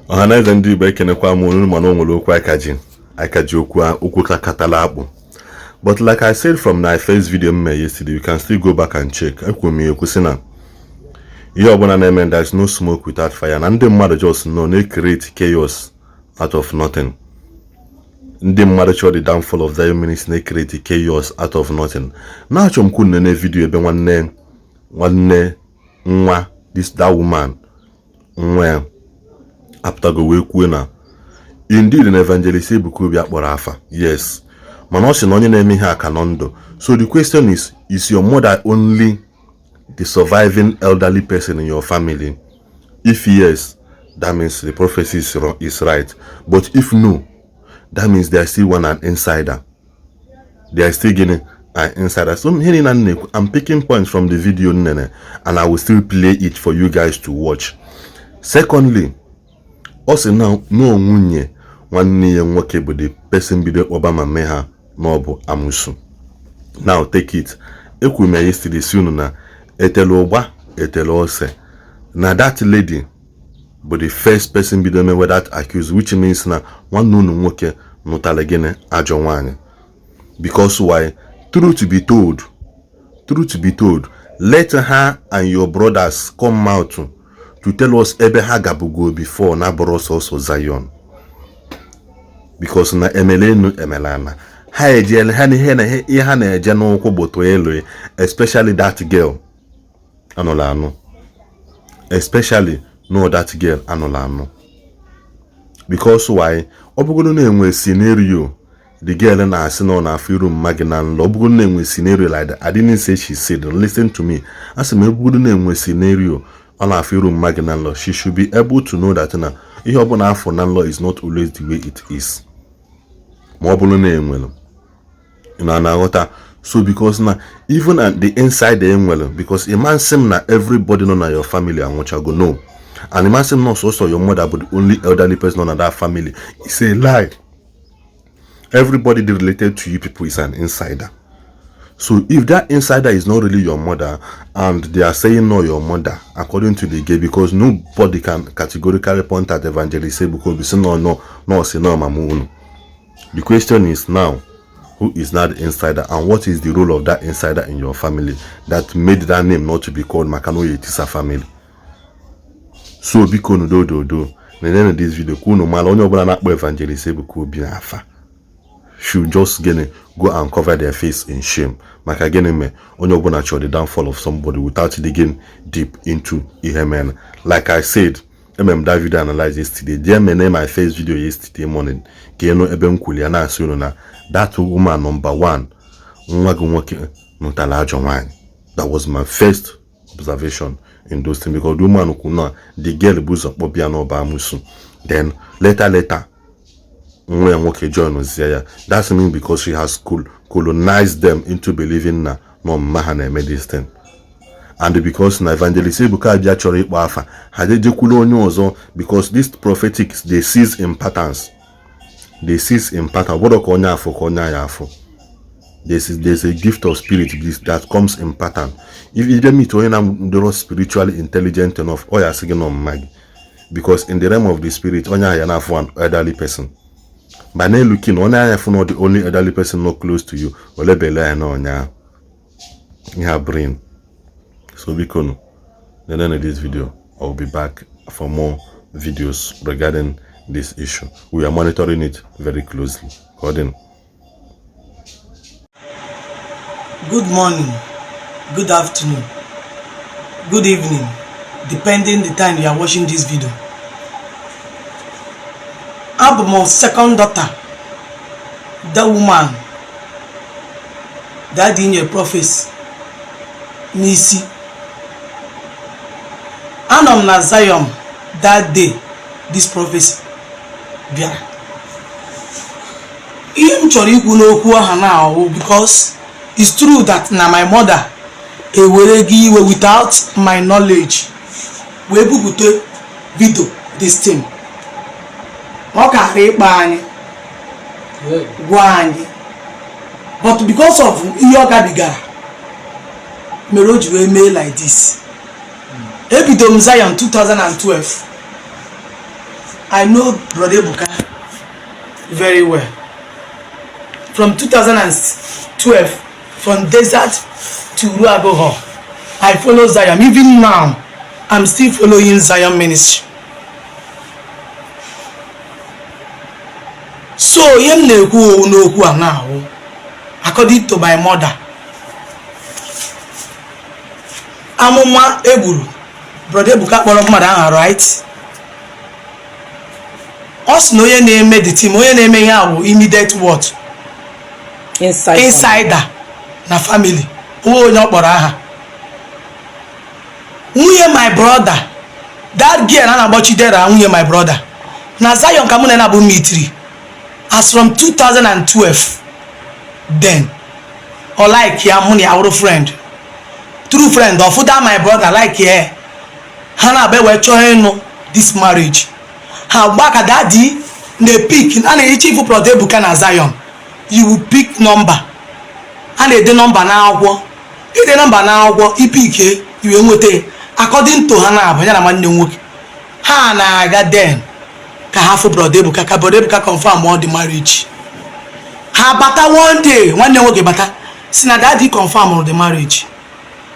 Ọhaneze ndị Igbo, ekenekwa m unu. Mana o nwere okwu aka ji okwu kakatala akpụ. But like I said from my first video m mere yesterday, you can still go back and check. Ekwuru m ya ekwu sị na ihe ọbụla na-eme, there is no smoke without fire, na ndị mmadụ just nọ na-create chaos out of nothing. Ndị mmadụ chọrọ the downfall of Zion Ministry na-create chaos out of nothing. Na-achọ m kwunu nene video ebe nwanne nwanne nwa this, that woman, nwa ya apụtago wee kwuo na indeed na Evangelist Ebuka Obi akpọrọ afa, yes, mana ọ sị na onye na-eme ihe a ka nọ ndụ. So the question is your mother only the surviving elderly person in your family? If yes, that means the prophecy is right. But if no, that means there is still one, an insider. There is still gịnị? An insider. So here in, I'm picking points from the video nene, and I will still play it for you guys to watch. Secondly, ọ sị na nwunye nwanne ya nwoke bụ the person bido kpọba ma mee ha na ọ bụ amusu. Now take it, ekwuru m ya yesterday si unu na etele ụgba, etele ose, na that lady bụ the first person bido mewe that accuse, which means na nwanne unu nwoke nụtara gịnị? Ajọ nwaanyị. Because why? Truth be told, truth be told, let her and your brothers come out to tell us ebe ha gabugo before na bụrụ sọsọ Zion, because na emele enu emele ana, ha ejele ha ihe na ihe ha na-eje n'ụkwụ bụ elu, especially that girl anụla anụ, especially no, that girl anụla anụ. Because why? Ọ bụgoro na-enwe scenario the girl na-asị na ọ na-afụ iru mma gị na nlọ, ọ bụgoro na-enwe scenario like that. I didn't say she said. Listen to me. Asị m, ebugoro na-enwe scenario ọ na-afụ iru mma gị na nlọ, she should be able to know that na ihe ọbụla afọ na nlọ is not always the way it is. Ma ọ bụrụ na enwere na na-aghọta. So because na even at the inside enwere, because ịma nsị m na everybody nọ na your family anwụchago, no, and ịma nsị m na ọsọsọ your mother bụ the only elderly person nọ na that family. It's a lie. Everybody related to you people is an insider. So if that insider is not really your mother and they are saying no, your mother, according to the gay, because nobody can categorically point at Evangelist Ebuka Obi say no, say no, mama unu. The question is now, who is not the insider, and what is the role of that insider in your family that made that name not to be called maka na oye tisa family? So biko nu, dododo, nenenu this video ka unu mara. Onye ọbụla na-akpọ Evangelist Ebuka Obi n'afa should just gịnị? Go and cover their face in shame. Maka gịnị mee? Onye ọbụla chọrọ the downfall of somebody without digging deep into ihe mere. Like I said, emem that video analyze yesterday. Jee mene my first video yesterday morning ka ịnụ ebe m kwuli ya na-asị unu na that woman, number one, nwa gị nwoke nụtara ajọ nwaanyị. That was my first observation in those things, because the woman kwu na the girl bụ ụzọ kpọbịa n'ọba amusu, then later later nwa ya nwoke join zie ya. That's mean because she has colonized them into believing na na mma ha na-eme this thing. And because na Evangelist Ebuka abịa chọrọ ịkpọ afa ha, jejekwulu onye ọzọ, because this prophetic, they sees in patterns, they sees in pattern. Ọ bụrụ ka onye afọ ka onye anya afọ, there's a gift of spirit that comes in pattern. If you meet onye na ndọrọ spiritually intelligent enough, ọ ya asị gị nọ mma gị, because in the realm of the spirit, onye ahụ ya na-afụ an elderly person by na looking, onye anya fụ not the only elderly person not close to you, olebele ya na onye ahụ ihe brain. So biko nu, nenene this video. I will be back for more videos regarding this issue. We are monitoring it very closely. Ka ọ dị. Good morning, good afternoon, good evening, depending the time you are watching this video. Abụ m second daughter that woman daddy nyere prophecy n'isi. Anọ m na Zion that day this prophecy bịara. Ihe m chọrọ ikwu n'okwu ahụ na awụ, because it's true that na my mother ewere gị iwe without my knowledge wee bupụta video this thing. Ọ kara ịkpa anyị gwa anyị, but because of ihe ọ gabigara mere o ji wee mee like this. Ebido m Zion 2012. I know Brother Ebuka very well from 2012, from desert to Uruagu Hall. I follow Zion. Even now, I'm still following Zion ministry. So ihe m na-ekwu n'okwu a na-ahụ, according to my mother, amụma egburu Brother Ebuka kpọrọ mmadụ aha, right? Ọ sị na onye na-eme the team, onye na-eme ihe a bụ immediate what? Inside. Insider na family. Onwe onye ọ kpọrọ aha, nwunye my brother, that girl a na-akpọ Chidera, nwunye my brother na Zion, ka mụ na ya na-abụ mitiri as from 2012. Then ọ like ya, mụ na ya wụrụ friend, true friend. Ọfụda my brother like ya, ha na-abịa wee chọọ ịnụ this marriage. Ha gba ka daddy na-epick a na-ehicha ifu Brother Ebuka na Zion. You will pick number, a na-ede nọmba n'akwụkwọ, ide nọmba n'akwụkwọ, ipicke iwe nweta ya. According to ha na-abụ ya na nwanne m nwoke, ha na-aga then ka ha fụ Brother Ebuka, ka Brother Ebuka confirm all the marriage. Ha bata one day, nwanne m nwoke bata si na daddy confirm the marriage.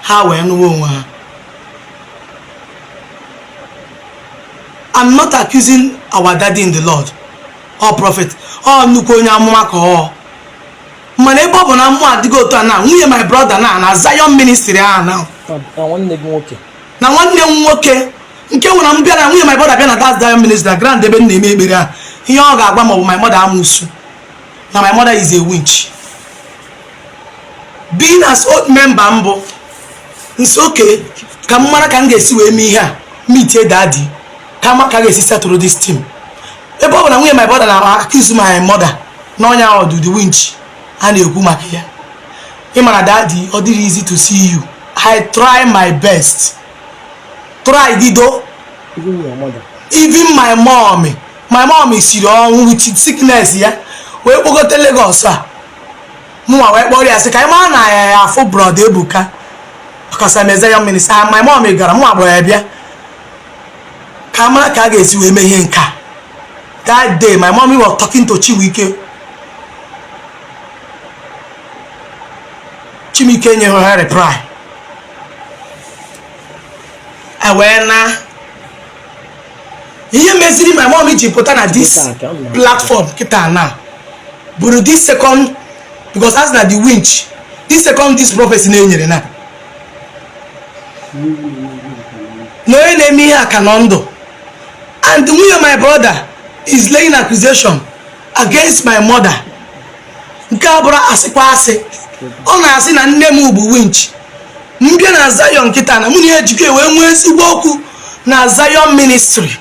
Ha wee nụwa onwe ha. I'm not accusing our daddy in the Lord or prophet ọ nnukwu onye amụma ka ọ, mana ebe ọ bụ na mmụọ adịghị otu a na nwunye my brother na Zion ministry ahụ na Na nwanne gị nwoke. Na nwanne m nwoke nke nwere m bịa na nwunye my brother bịa na that Zion ministry na grand ebe m na-eme ekpere a, ihe ọ ga-agwa ma ọ bụ my mother amusu, na my mother is a witch. Being as old member mbụ nso, oke ka m mara ka m ga-esi wee mee ihe a, meetie daddy, ka ma ka a ga-esi settle this team, ebe ọ bụ na nwunye my brother na accuse my mother na ọnya ọdụ the winch a na-ekwu maka ya. Ị mara daddy, ọ dịrị easy to see you. I try my best, try gido. Even your mother. Even my mom, my mom siri ọnwụ with sickness ya wee kpogote Lagos a, mụnwa wee kpọrọ ya sị ka anyị mara na ya afụ Brother Ebuka, because I'm a Zion minister. My mom gara, mụnwa gbara ya bịa ka a mara ka a ga-esi wee mee ihe nke a. That day my mommy was talking to Chibuike. Chibuike nyere ha reply e wee na ihe meziri my mom ji pụta na this platform kịta na bụrụ this second, because as na the winch, this second, this prophecy na-enyere na onye na-eme ihe a ka nọ ndụ, and nwunye my brother is laying accusation against my mother. Nke a bụrụ asịkwa asị, ọ na-asị na nne m bụ winch. M bịa na Zion kịta na mụ na ya ejikọ wee nwee ezigbo okwu na Zion ministry,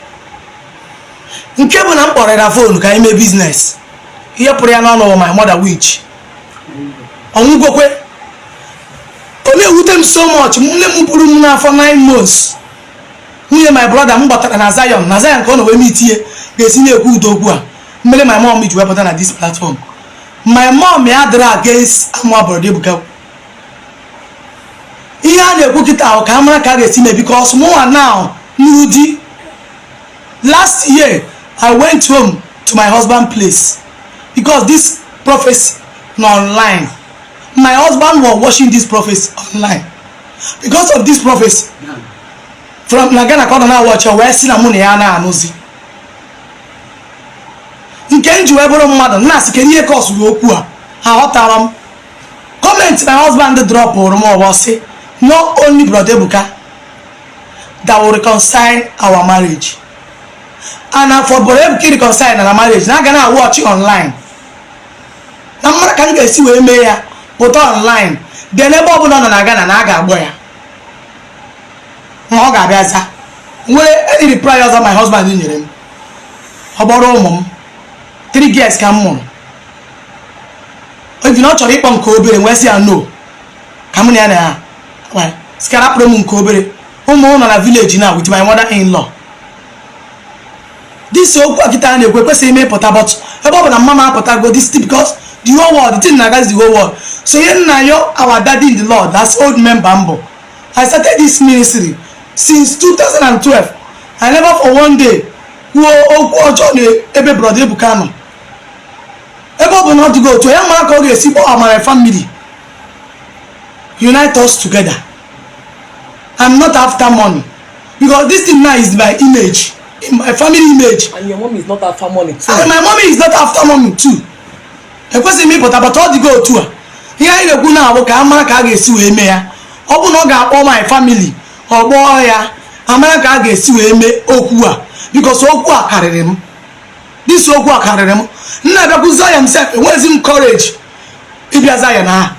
nke bụ na m kpọrọ ya phone ka anyị mee business, ihe pụrụ ya n'ọnụ bụ my mother witch. Ọnwụgokwe, ọ na-ewute m so much. Nne m buru m n'afọ 9 months, nwunye my brother m gbatara na Zion, na Zion ka ọ nọ wee meetie, ga-esi na-ekwu udo okwu a mmere my mom ji wepụta na this platform. My mom ya dịrị against amụma Brother Ebuka. Ihe a na-ekwu kịta ahụ ka a mara ka a ga-esi mee, because mụnwa now nụrụ di. Last year I went home to my husband place because this prophecy na online. My husband was watching this prophecy online. Because of this prophecy from na Ghana ka ọ nọ na watch, wee sị na mụ na ya na-anụzi nke m ji wee bụrụ mmadụ na-asị kedu ihe kọsụrụ okwu a. Aghọtara m comment my husband dropụrụ m ọbọ sị not only Brother Ebuka that will reconcile our marriage, and na for Brother Ebuka reconcile na marriage na aga na watch online, na mara ka m ga-esi wee mee ya pụta online, then ebe ọ bụla ọ nọ na Ghana na a ga-agbọ ya ma ọ ga-abịa za. Nwere any reply ọzọ my husband nyere m, ọ gbọrọ ụmụ m, three girls ka m mụrụ. Even ọ chọrọ ịkpọ nke obere, wee sị ya no, ka mụ na ya na ya sikarapụrụ m nke obere. Ụmụ nọ na village na with my mother in law. This okwu akịta a na-ekwu ekwesịghị ime ịpụta, but ebe ọ bụ na mama apụtago this thing, because the whole world, the thing na-agazi the whole world. So ihe nna yo, our daddy in the Lord, that's old member mbụ. I started this ministry since 2012. I never for one day Kwuo okwu ọjọọ na ebe Brother Ebuka nọ, ebe ọ bụ na ọ dịghị otu ya mara ka ọ ga-esi kpọọ Amara family, unite us together. I'm not after money, because this thing now is my image, my family image. And your mom is not after money too. And my mommy is not after money too. Ekwesịghị m ịpụta, but ọ dịgo otu a. Ihe anyị na-ekwu na-abụ ka a mara ka a ga-esi wee mee ya. Ọ bụ na ọ ga-akpọ my family, ọ kpọọ ya, amara ka a ga-esi wee mee okwu a, because okwu a karịrị m. This okwu a karịrị m. M na-abịakwu Zion sef, enweghịzi m courage ịbịa Zion ahụ.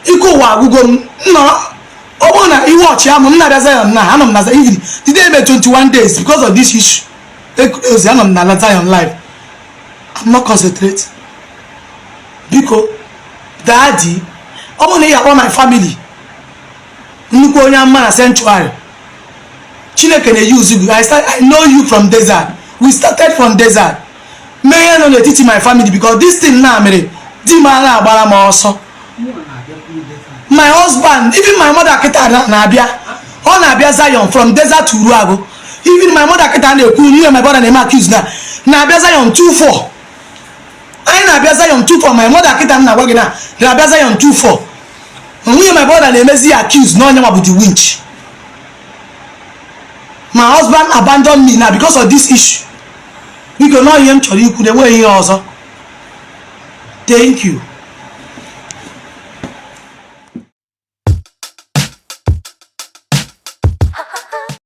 Ike ụwa agwụgo m. Nọ ọ bụrụ na iwe ọchị amụ m na-abịa Zion na anọ m na Zion even today, ebe 21 days, because of this issue ozi. Anọ m na Zion live, I'm not concentrate. Biko daddy, ọ bụrụ na ị ga-akpọ my family, nnukwu onye ama na sanctuary, Chineke na-use you. I know you from desert. We started from desert. Mee ihe nọ n'etiti my family, because this thing na mere di m a na-agbara m ọsọ, my husband. Even my mother kịta na-abịa, ọ na-abịa Zion from desert to Uruagu. Even my mother kịta na-ekwu nwunye my brother na-eme accuse na na-abịa Zion 24. Anyị na-abịa Zion 24. My mother kịta m na-agwa gị na na-abịa Zion 24. Nwunye my brother na-emezi ya accuse na onye nwa bụ the winch. My husband abandon me now because of this issue. Biko, na ihe m chọrọ ikwu na enweghị ihe ọzọ. Thank you.